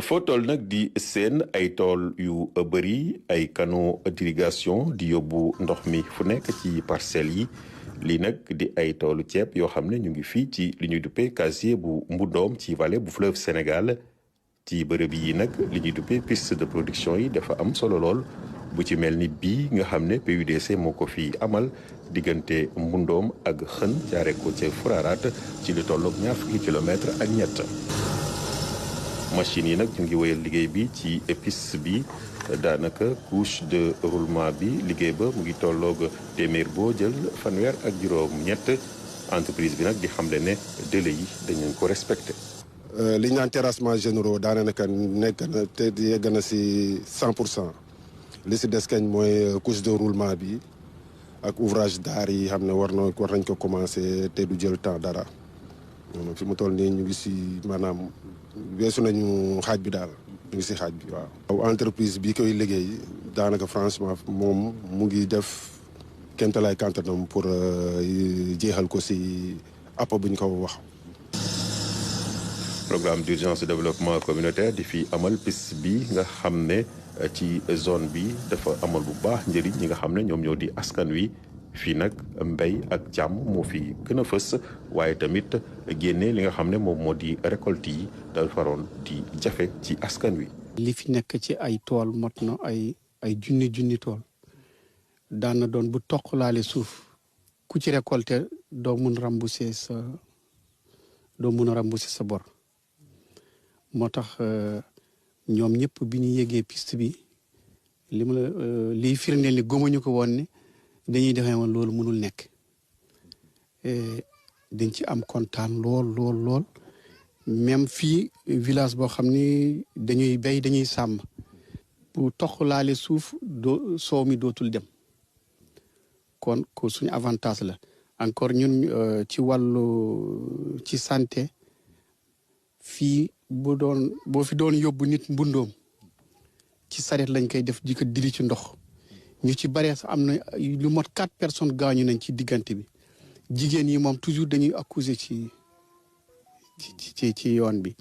[SPEAKER 17] foo toll nag di seen ay tool yu bëri ay canaux d'irrigation di yóbbu ndox mi fu nekk ci parcelles yi lii nag di ay toolu ceeb yoo xam ne ñu ngi fii ci li ñuy duppee casier bu Mbundoom ci vallée bu fleuve Sénégal ci bërëb yi nag li ñuy duppee piste de production yi dafa am solo lool bu ci mel ni bii nga xam ne PUDC moo ko fi amal diggante Mbundoom ak Xën jaare ko ca Furaaraat ci lu tolloog 20 kilomètres ak ñett. machine yi nag ñu ngi wéyal liggéey bi ci piste bi daanaka couche de roulement bi liggéey ba mu ngi tolloog téeméer boo jël fanweer ak juróom-ñett entreprise bi nag di xamle ne délai yi dañu ko respecté.
[SPEAKER 18] li ñu naan terrassement généraux daanaka nekk na te yegg na si 100% li si des kañ mooy couche de roulement bi ak ouvrage d'art yi xam ne war nañ ko commencé te du jël temps dara fi mu toll nii ñu ngi si maanaam. weesu nañu xaaj bi daal ñu ngi si xaaj bi waaw. entreprise bi koy liggéey daanaka franchement moom mu ngi def kéemtalaay kàttanam pour jeexal ko si app bu ñu ko wax.
[SPEAKER 17] programme d'urgence de développement communautaire di fi amal piste bi nga xam ne ci zone bi dafa amal bu baax njëriñ ñi nga xam ne ñoom ñoo di askan wi. fii nag mbéy ak jàmm moo fi gën a fës waaye tamit génne li nga xam ne moom moo di récolte yi dafa faroon di jafe ci askan wi.
[SPEAKER 19] li fi nekk ci ay tool mot na ay junni tool daan na doon bu toq laale suuf ku ci récolter doo mun rembourser sa bor moo tax ñoom ñëpp bi ñu yégee piste bi liy firndeel ni gëmuñu ko woon ne dañuy defee woon loolu mënul nekk dañ ci am kontaan lool même fii village boo xam ni dañuy béy dañuy sàmm bu toq laale suuf soow mi dootul dem kon ko suñu avantage la encore ñun ci wàllu ci santé fii boo fi doon yóbbu nit Mbundoom ci saret lañ koy def di ko diri ci ndox ñu ci bare sax am na lu mot 4 personnes gaañu nañ ci diggante bi jigéen yi moom toujours dañuy accuser ci yoon bi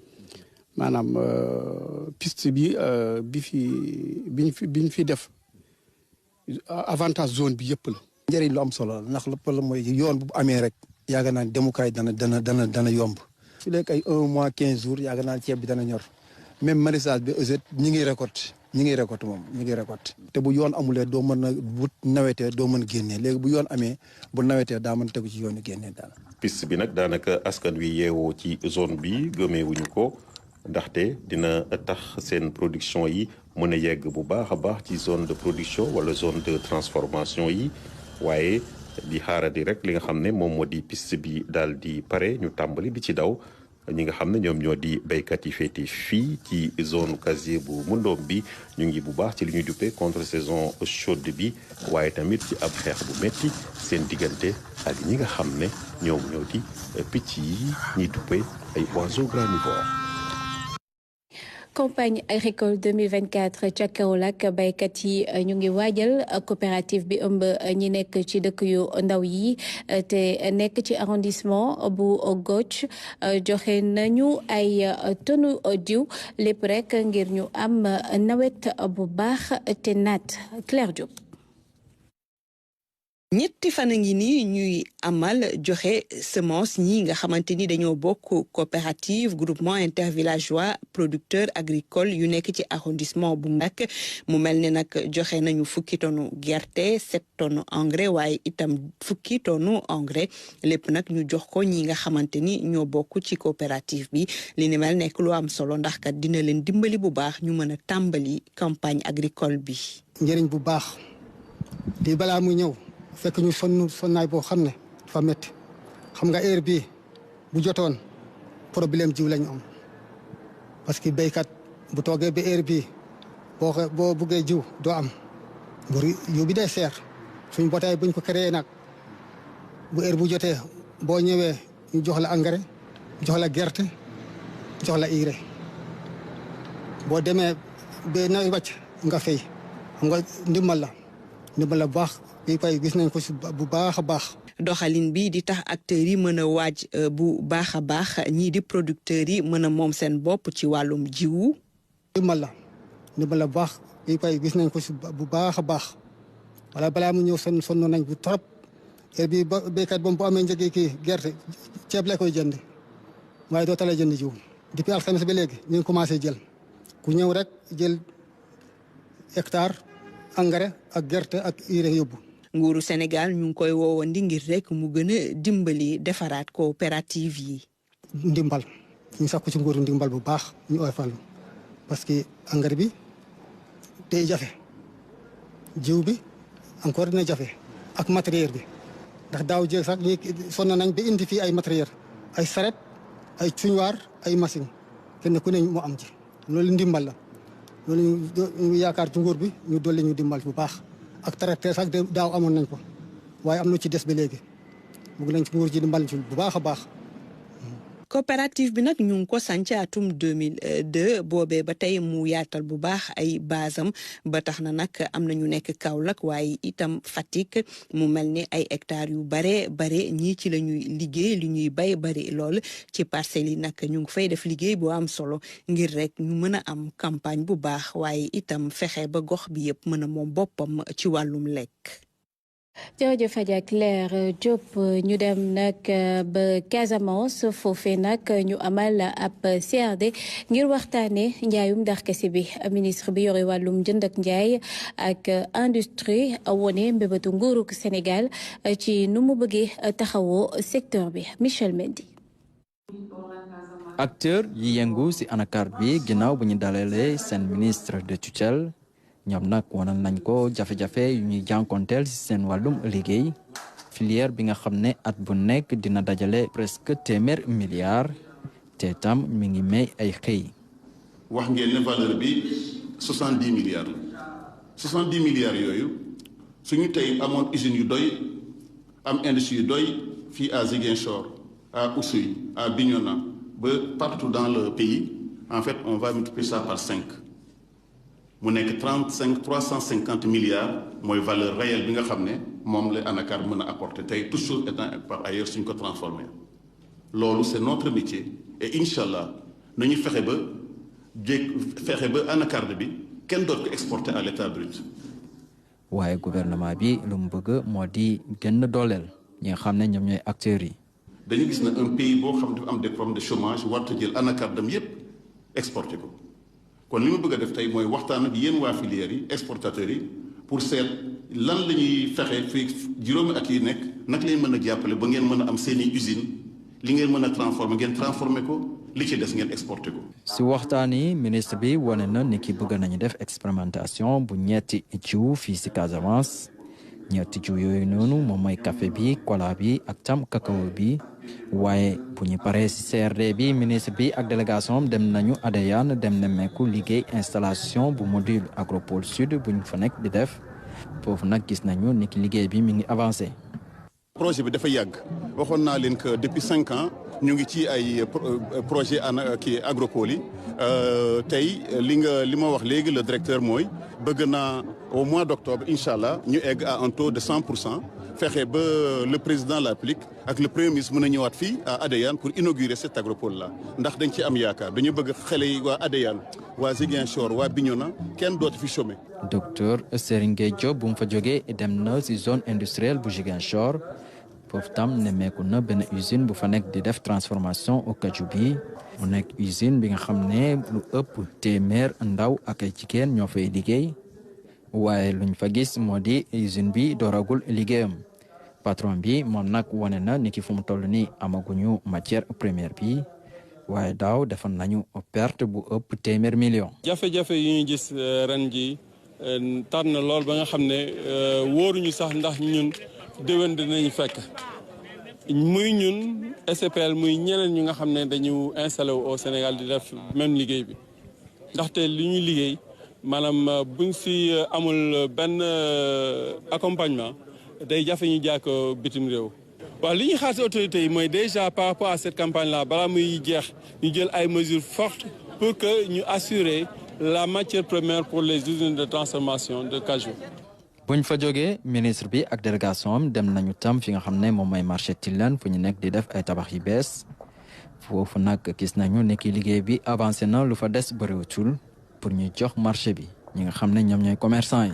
[SPEAKER 19] maanaam piste bi biñ fi def avantage zone bi yëpp la.
[SPEAKER 20] njëriñ lu am solo la ndax lépp la mooy yoon bu amee rek yaakaar naa ne demukaay dana yomb. fi léegi ay 1 mois 15 jours yaakaar naa ceeb bi dana ñor même maraîchage bi aussi ñi ngi récolte moom ñi ngi récolte. te bu yoon amulee doo mën a bu nawetee doo mën génnee léegi bu yoon amee bu nawetee daa mën tegu ci yoonu génnee daal.
[SPEAKER 17] piste bi nag daanaka askan wi yeewoo ci zone bi gëmeewuñu ko ndaxte dina tax seen production yi mën a yegg bu baax a baax ci zone de production wala zone de transformation yi waaye di xaaradi rek li nga xam ne moom moo di piste bi daal di pare ñu tàmbali di ci daw. ñi nga xam ne ñoom ñoo di béykat yi féete fii ci zone casier bu Mbundoom bi ñu ngi bu baax ci li ñuy duppee contre saison chaude bi waaye tamit ci ab xeex bu metti seen diggante ak ñi nga xam ne ñoom ñoo di picc yi ñuy duppee ay oiseaux granivores.
[SPEAKER 1] campagne agricole 2024 ca Kaolack baykat yi ñu ngi waajal coopérative bi ëmb ñi nekk ci dëkk yu ndaw yi te nekk ci arrondissement bu Gouye joxe nañu ay tonne diw lépp rek ngir ñu am nawet bu baax te naat Claire Diop.
[SPEAKER 21] ñetti fan a ngi nii ñuy amal joxe semence ñi nga xamante ni dañoo bokk coopérative groupement intervillageois producteurs agricoles yu nekk ci arrondissement bu Mbacké mu mel ne nag joxe nañu fukki tonu gerte 7 tonnes engrais waaye itam fukki tonu engrais lépp nag ñu jox ko ñi nga xamante ni ñoo bokk ci coopérative bi li ni mel nekk lu am solo ndax kat dina leen dimbali bu baax ñu mën a tàmbali campagne agricole bi.
[SPEAKER 22] njëriñ bu baax di balaa muy ñëw. fekk ñu sonnaay boo xam ne dafa métti xam nga heure bii bu jotoon problème jiw lañu am parce que béykat bu toogee ba heure bii boo buggee jiw doo am jiw bi day seer suñ bootaay buñ ko créé nag bu heure bu jotee boo ñëwee ñu jox la engrais jox la gerte jox la urée boo demee ba nawet wàcc nga fay xam nga ndimbal la bu baax. bi pay gis nañ ko bu baax a baax.
[SPEAKER 21] doxalin bi di tax acteurs yi mën a waaj bu baax a baax ñii di producteurs yi mën a moom seen bopp ci wàllum jiwu.
[SPEAKER 22] ndimbal la bu baax bi pay gis nañ ko bu baax a baax wala balaa mu ñëw sonn nañ bu trop heure bi ba béykat boobu bu amee njëgi kii gerte ceeb la koy jënd waaye doo tala jënd jiw depuis alxames ba léegi ñu ngi commencé jël ku ñëw rek jël hectare engrais ak gerte ak urée yóbbu.
[SPEAKER 21] nguuru Sénégal ñu ngi koy woowandi ngir rek mu gën a dimbali defaraat coopérative yi.
[SPEAKER 22] ndimbal ñu sakku ci nguuru ndimbal bu baax ñu oyofal parce que engrais bi day jafe jiw bi encore dina jafe ak matériel bi ndax daaw jéeg sax ñi sonn nañ ba indi fii ay matériel ay saret ay cuñwaar ay machine kenn ku ne mu am ci loolu ndimbal la loolu ñu yaakaar ci nguur bi ñu dolli ñu dimbal bu baax. ak tracteur sax daaw amoon nañ ko waaye am na ci des ba léegi bëgg nañ ci nguur ji dimbal ci bu baax a baax.
[SPEAKER 21] coopérative bi nag ñu ngi ko sànc atum 2002 boobee ba tey mu yaatal bu baax ay basam ba tax na nag am na ñu nekk Kaolack waaye itam Fatick mu mel ni ay hectares yu bare ñii ci la ñuy liggéey li ñuy bay bari lool ci parcelles yi nag ñu ngi fay def liggéey bu am solo ngir rek ñu mën a am campagne bu baax waaye itam fexe ba gox bi yëpp mën a moom boppam ci wàllum lekk.
[SPEAKER 1] jërëjëf Adja Claire Diop ñu dem nag ba Casamance foofee nag ñu amal ab CRD ngir waxtaanee njaayum darkase bi ministre bi yore wàllum jënd ak njaay ak industrie wone mbébétu nguurug Sénégal ci nu mu bëggee taxawoo secteur bi Michel Mendy.
[SPEAKER 23] acteur yi yëngu ci ANACAR bi ginnaaw bu ñu dalalee seen ministre de tutelle. ñoom nag wanal nañ ko jafe-jafe yu ñuy jànkonteel ci seen wàllum liggéey filière bi nga xam ne at bu nekk dina dajale presque téeméer milliards te tam mi ngi may ay xëy.
[SPEAKER 24] wax ngeen ne valeur bi 70 milliards la 70 milliards yooyu suñu tey amoon usines yu doy am industrie yu doy fii à Ziguinchor à Oussouye à Bignona ba partout dans le pays en fait on va multiplier ça par 5. mu nekk 350 milliards mooy valeur réelle bi nga xam ne moom la ANACAR mën a apporter tey toute chose étant par ailleurs suñ ko transformé loolu c'est notre métier et incha allah nañu fexe ba anacarde bi kenn doot ko exporter à l'état brut.
[SPEAKER 23] waaye gouvernement bi lu mu bëgg moo di gën dooleel ñi nga xam ne ñoom ñooy acteurs yi.
[SPEAKER 24] dañu gis ne un pays boo xam ne dafa am des problèmes de chômage warta jël anacarde am yépp exporter ko. kon li ma bëgg a def tey mooy waxtaan ak yéen waa filières yi exportateurs yi pour seet lan la ñuy fexe fii juróomi at yi nekk naka leen mën a jàppale ba ngeen mën a am seeni usine li ngeen mën a transformer ngeen transformer ko li ci des ngeen exporter ko.
[SPEAKER 23] si waxtaan yi ministre bi wane na ni ki bëgg nañu def expérimentation bu ñetti jiw fii si Casamance ñetti jiw yooyu noonu moom mooy café bi cola bi ak tam cacao bi. waaye bu ñu paree ci CRD bi ministre bi ak délégation dem nañu Adéane dem nemmeeku liggéey installation bu module agropole sud bu ñu fa nekk di def foofu nag gis nañu ni ki liggéey bi mi ngi avancé.
[SPEAKER 24] projet bi dafa yàgg waxoon naa leen que depuis 5 ans ñu ngi ci ay projet kii agropole yi tey li ma wax léegi le directeur mooy bëgg naa au mois d'octobre incha allah ñu egg à un taux de 100%. fexe ba le président de la République ak le premier ministre mën a ñëwaat fii à Adéane pour inaugurer cet agropole là ndax dañ ci am yaakaar dañu bëgg xale yi waa Adéane waa Ziguinchor waa Bignona kenn dootu fi chômer.
[SPEAKER 23] docteur Serigne Gueye Diop bu mu fa jógee dem na ci zone industrielle bu Ziguinchor foofu tam nemmeeku na benn usine bu fa nekk di def transformation au cajou bi mu nekk usine bi nga xam ne lu ëpp téeméer ndaw ak ay jigéen ñoo fay liggéey waaye luñ fa gis moo di usine bi dooragul liggéeyam patron bi moom nag wane na ni ki fu mu toll nii amaguñu matière première bi waaye daaw defoon nañu perte bu ëpp téeméer million.
[SPEAKER 15] jafe-jafe yi ñu gis ren ji tar na lool ba nga xam ne wóoruñu sax ndax ñun déwén dinañ fekk muy ñun SPL muy ñeneen ñu nga xam ne dañu installé au Sénégal di def même liggéey bi ndaxte li ñuy liggéey maanaam buñ si amul benn accompagnement day jafe ñu jàkk bitim réew. waaw li ñuy xaar si autorités yi mooy déjà par rapport à cette campagne là balaa muy jeex ñu jël ay mesures fortes pour que ñu assurer la matière première pour les usines de transformation de cajou.
[SPEAKER 23] buñ fa jógee ministre bi ak délégation am dem nañu tam fi nga xam ne moom mooy marché Tilène fu ñu nekk di def ay tabax yu bees foofu nag gis nañu ne ki liggéey bi avancé na lu fa des bëriwutul pour ñu jox marché bi ñi nga xam ne ñoom ñooy commerçant yi.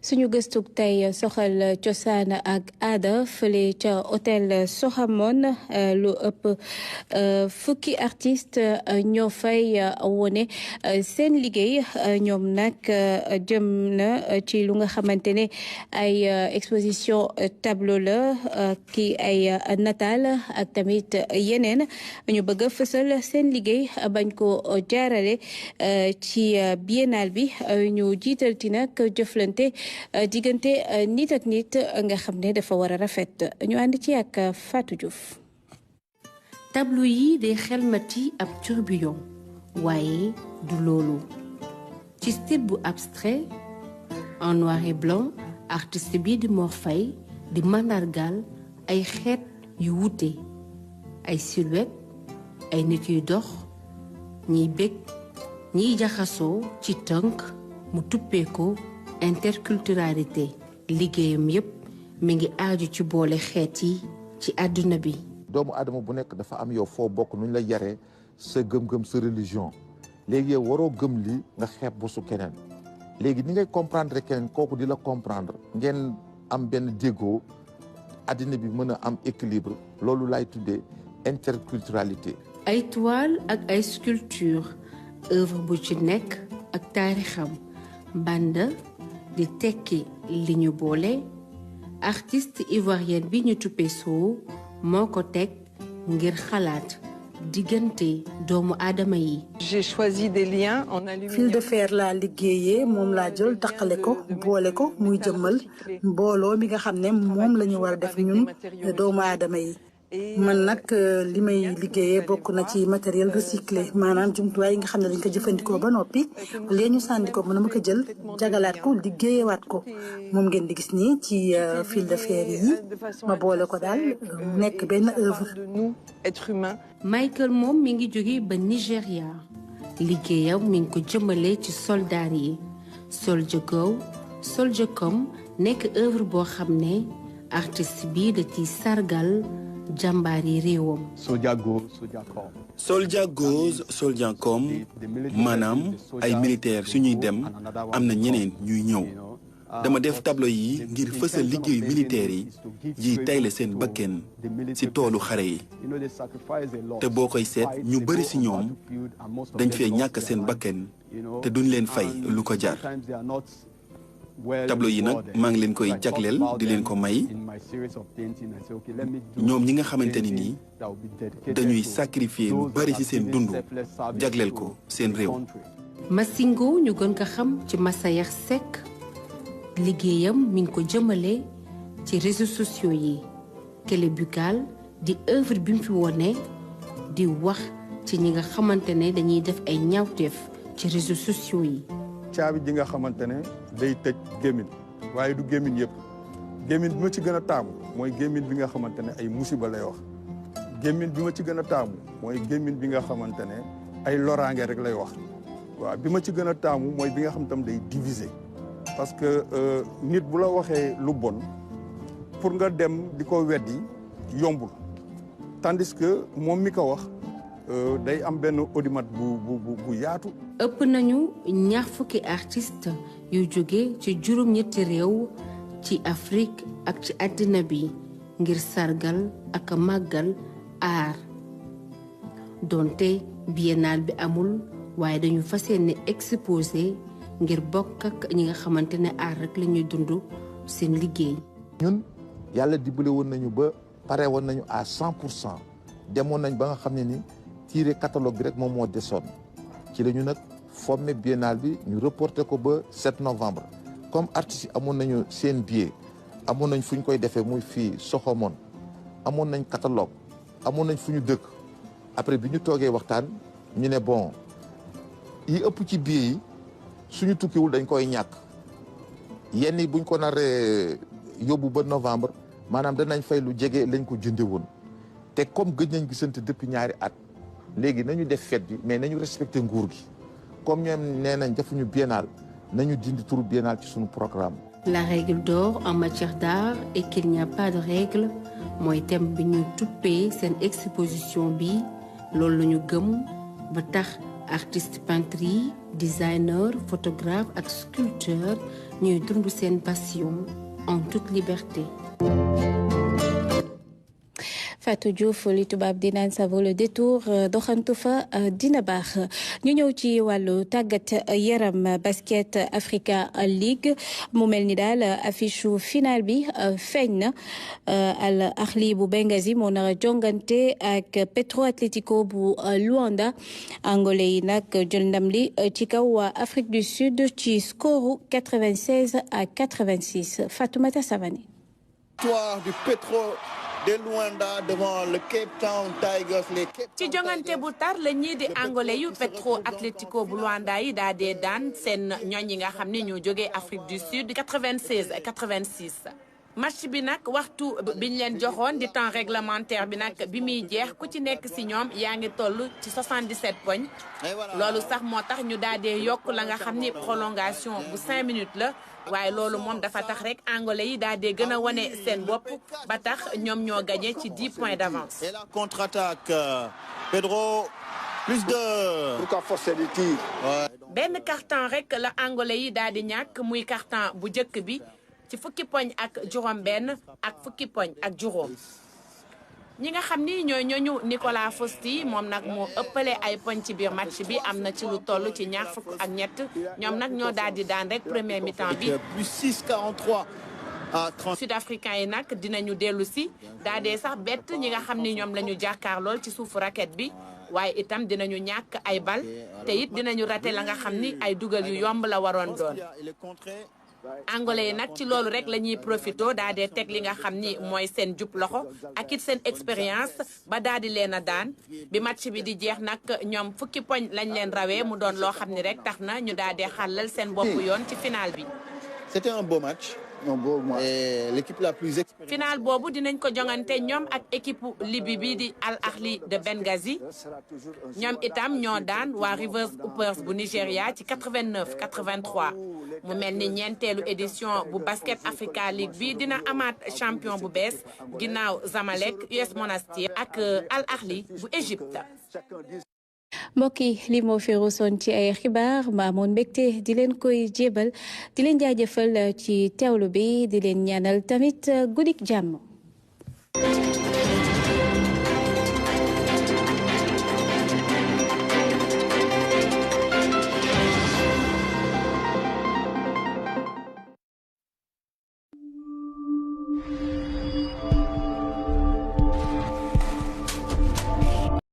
[SPEAKER 1] suñu gëstug tey soxal cosaan ak aada fële ca hôtel Sohamone lu ëpp fukki artiste ñoo fay wone seen liggéey ñoom nag jëm na ci lu nga xamante ne ay exposition tableau la ki ay nataal ak tamit yeneen ñu bëgg a fësal seen liggéey bañ ko jaarale ci biennale bi ñu jiital ti nag jëflante diggante nit ak nit nga xam ne dafa war a rafet ñu ànd ci ak Fatou Diouf.
[SPEAKER 2] tableau yi day xelmati ab tourbillon waaye du loolu ci style bu abstrait en noir et blanc artiste bi di Mor Faye di mandargal ay xeet yu wuute ay silhouette ay nit yuy dox ñiy bég ñiy jaxasoo ci tënk mu tuppee ko interculturalité liggéeyam yépp mi ngi aaju ci boole xeet yi ci àdduna bi.
[SPEAKER 3] doomu aadama bu nekk dafa am yow foo bokk nu ñu la yaree sa gëm-gëm sa religion léegi yow waroo gëm li nga xeeb bosu keneen léegi ni ngay comprendre keneen kooku di la comprendre ngeen am benn déggoo àddina bi mën a am équilibre loolu lay tuddee interculturalité.
[SPEAKER 2] ay toile ak ay sculpture œuvre bu ci nekk ak taarixam Banda di tekki li ñu boole artiste ivoirienne bi ñu tuppee Sow moo ko teg ngir xalaat diggante doomu aadama yi.
[SPEAKER 4] J'ai choisi des liens en aluminium.
[SPEAKER 6] fil de fer laa liggéeyee moom laa jël taqale ko boole ko muy jëmmal mbooloo mi nga xam ne moom la ñu war a def ñun doomu aadama yi. man nag li may liggéeyee bokk na ci matériel recyclé maanaam jumtuwaay yi nga xam ne dañ ko jëfandikoo ba noppi léegi ñu sànni ko mën na ma ko jël jagalaat ko liggéeyewaat ko moom ngeen di gis nii ci fil de fer yi ma boole ko daal nekk benn œuvre.
[SPEAKER 2] Michael moom mi ngi jóge ba Nigéria liggéeyam mi ngi ko jëmale ci soldaar yi Soldier Go Soldier Come nekk œuvre boo xam ne artiste bi da ciy sargal jàmbaar yi réewam.
[SPEAKER 25] Soldier goes, soldier come maanaam ay militaire suñuy dem am na ñeneen ñuy ñëw dama def tableau yi ngir fësal liggéeyu militaire yi yiy tayle seen bakken ci toolu xare yi te boo koy seet ñu bari ci ñoom dañ fee ñàkk seen bakken te duñ leen fay lu ko jar. tableau yi nag maa ngi leen koy jagleel di leen ko may ñoom ñi nga xamante ni nii dañuy sacrifier lu bari ci seen dund jagleel ko seen réew.
[SPEAKER 2] Massingo ñu gën ko xam ci Massayer Seck liggéeyam mi ngi ko jëmale ci réseaux sociaux yi Kélé Buccal di œuvre bi mu fi wone di wax ci ñi nga xamante ne dañuy def ay ñaawteef ci réseaux sociaux yi.
[SPEAKER 15] caabi ji nga xamante ne day tëj gémmiñ waaye du gémmiñ yëpp gémmiñ bi ma ci gën a taamu mooy gémmiñ bi nga xamante ne ay musiba lay wax gémmiñ bi ma ci gën a taamu mooy gémmiñ bi nga xamante ne ay loraange rek lay wax waaw bi ma ci gën a taamu mooy bi nga xam tam day diviser parce que nit bu la waxee lu bon pour nga dem di ko weddi yombul tandis que moom mi ko wax
[SPEAKER 5] day am benn audimat bu yaatu.
[SPEAKER 2] ëpp nañu ñaar fukki artiste yu jóge ci juróom-ñetti réew ci Afrique ak ci àddina bi ngir sargal ak màggal aar donte biennale bi amul waaye dañu fas yéene exposé ngir bokk ak ñi nga xamante ne aar rek la ñuy dund seen liggéey.
[SPEAKER 3] ñun yàlla dimbale woon nañu ba pare woon nañu à 100% demoon nañ ba nga xam ne ni tiré catalogue bi rek moom moo desoon ci la ñu nag formé biennale bi ñu reporté ko ba 7 novembre comme artistes yi amoon nañu seen billet amoon nañ fu ñu koy defee muy fii Soxomon amoon nañ catalogue amoon nañ fu ñu dëkk après bi ñu toogee waxtaan ñu ne bon yi ëpp ci billet yi suñu tukkiwul dañ koy ñàkk yenn yi buñ ko naree yóbbu ba novembre maanaam danañ fay lu jege lañ ko jënde woon te comme gëj nañ gisante depuis ñaari at léegi nañu def fête bi mais nañu respecté nguur gi comme ñoom nee nañ defuñu biennale nañu dindi turu biennale ci suñu programme.
[SPEAKER 2] La règle d'or en matière d'art est qu'il n'y a pas de règle mooy thème bi ñu tuppee seen exposition bi loolu la ñu gëm ba tax artiste peintre yi designer photographe ak sculpteur ñuy dund seen passion en toute liberté.
[SPEAKER 1] Fatou Diouf li tubaab di naan ça vaut le détour doxantu fa dina baax ñu ñëw ci wàllu tàggat yaram basket Africa League mu mel ni daal affiche final bi feeñ na Al Ahli bu Benghazi moo nar a jongante ak Petro Atlético bu Luanda angolais yi nag jël ndam li ci kaw waa Afrique du Sud ci score 96-86 Fatoumata Savani.
[SPEAKER 7] Victoire du Petro de Luanda devant le Cape Town Tigers.
[SPEAKER 8] ci jongante bu tar la ñii di angolais yu Petro Atlético bu Luanda yi daa dee daan seen ñooñ yi nga xam ne ñoo jógee Afrique du Sud 96-86. match bi nag waxtu biñ leen joxoon di temps réglementaire bi nag bi muy jeex ku ci nekk si ñoom yaa ngi toll ci 77 poñ loolu sax moo tax ñu daa dee yokk la nga xam ni prolongation bu 5 minutes la. waaye loolu moom dafa tax rek angolais yi daal di gën a wane seen bopp ba tax ñoom ñoo gagné ci 10 points d'avance.
[SPEAKER 7] Et la contre-attaque Pedro plus de. Pourquoi forcer les tirs?
[SPEAKER 8] benn carton rek la angolais yi daal di ñàkk muy carton bu njëkk bi ci fukki poñ ak juróom-benn ak fukki poñ ak juróom. ñi nga xam ni ñooy ñooñu Nicolas Fosti moom nag moo ëppale ay poñ ci biir match bi am na ci lu toll ci ñaar fukk ak ñett ñoom nag ñoo daal di daan rek premier mi-temps bi.
[SPEAKER 7] plus 6-43 à 30.
[SPEAKER 8] sud-africain yi nag dinañu dellu si daa dee sax bett ñi nga xam ni ñoom la ñu jàkkaar lool ci suufu raquette bi waaye itam dinañu ñàkk ay bal te it dinañu raté la nga xam ni ay dugal yu yomb la waroon doon. angolais yi nag ci loolu rek la ñuy profito daa dee teg li nga xam ni mooy seen jub loxo ak it seen expérience ba daal di leen a daan bi match bi di jeex nag ñoom fukki poñ lañ leen rawee mu doon loo xam ni rek tax na ñu daal dee xàllal seen bopp yoon ci final bi.
[SPEAKER 7] C'était un beau match. Et l'équipe la plus expérimentée.
[SPEAKER 8] final boobu dinañ ko jongante ñoom ak équipe Libye bi di Al Ahli de Benghazi ñoom itam ñoo daan waa Rivers Hoopers bu Nigéria ci 89-83 mu mel ni ñeenteelu édition bu Basket Africa League bi dina amaat champion bu bees ginnaaw Zamalek US Monastir ak Al Ahli bu Égypte.
[SPEAKER 1] mbokk yi li moo fi ruusoon ci ay xibaar ma amoon mbégte di leen koy jébal di leen jaajëfal ci teewlu bi di leen ñaanal tamit guddik jàmm.